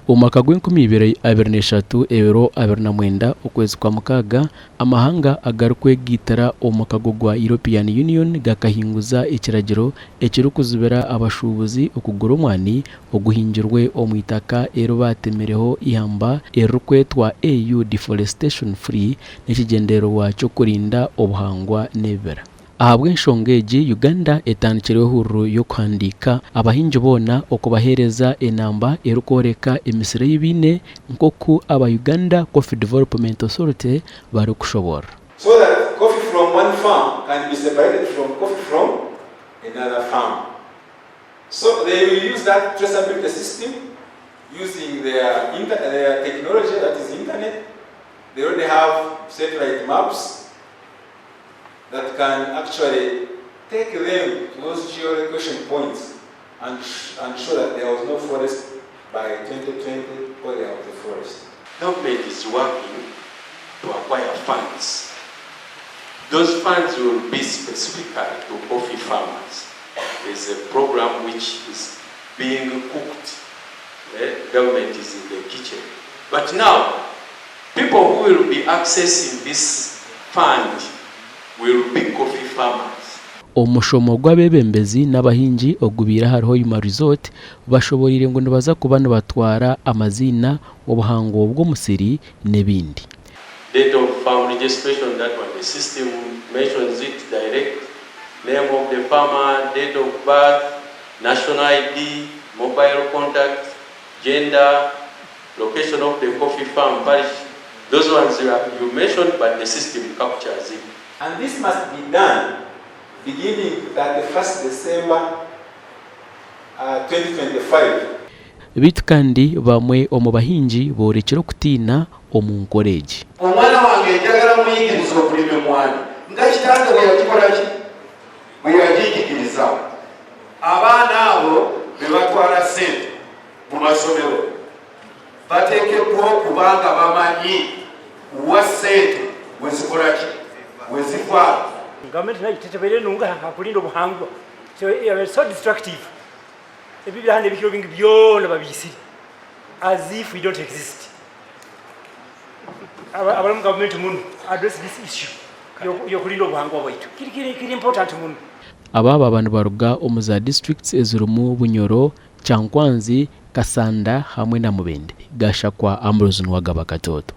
Omu mwaka gw'enkumi ibiri 23 ebiro 29 okwezi kwa mukaaga, amahanga agarikwegaitira omu mukago gwa European Union gakahinguza ekiragiro ekirikuzibira abashuubuzi okugura omwani oguhingirwe omu itaka eri baatemireho eihamba eririkwetwa EU Deforestation Free n'ekigyendererwa ky'okurinda obuhangwa n'ebibira. Ahabw'enshonga egi, Uganda etandikireho ehururu y'okuhandiika abahingi boona okubaheereza enamba erikworeka emisiri ei baine nk'oku aba Uganda Coffee Development Authority barikushoboorora. So that coffee from one farm can be separated from coffee from another farm. So they will use that traceability system using their, inter their technology that is internet. They already have satellite maps that can actually take them to those geolocation points and, sh and show that there was no forest by 2020 or there was a forest. Government is working to acquire funds. Those funds will be specifically to coffee farmers. There's a program which is being cooked. The government is in the kitchen. But now, people who will be accessing this fund will be coffee farmers. Omushomo gw'abeebembezi n'abahingi ogubaire ahari Hoima Resort bashoboreire ngu nibaza kuba nibatwara amaziina, obuhango bw'omusiri n'ebindi. Date of farm registration that one the system mentions it direct, name of the farmer, date of birth, national ID, mobile contact, gender, location of the coffee farm parish, those ones you, are, you mentioned but the system captures it. And this must be done beginning 31st December 2025. Beitu kandi bamwe omu bahingi boorekire okutiina omu nkora egi. Omwana wange njagala muyigirize okulima emwani nga kitange bwe yagikola ki? Bwe yaginjigiriza. Abaana abo be batwala ssente mu masomero bateekeddwa okuba nga bamanyi wa ssente we zikola ki? We ziva. Gavumenti nayo tetebaire nungi aha kurinda obuhangwa so yabaire so destructive ebi ebiri hanu ebikiro bingi byona babiisire as if we don't exist. Abari omu gavumenti muno address this issue y'okurinda obuhangwa bwaitu kiri kiri kiri important muno. Aba baaba nibaruga omu za disiturikiti ezirimu Bunyoro, Kyankwanzi, Kassanda hamwe na Mubende. Gashakwa Ambrose Nuwagaba Katoto.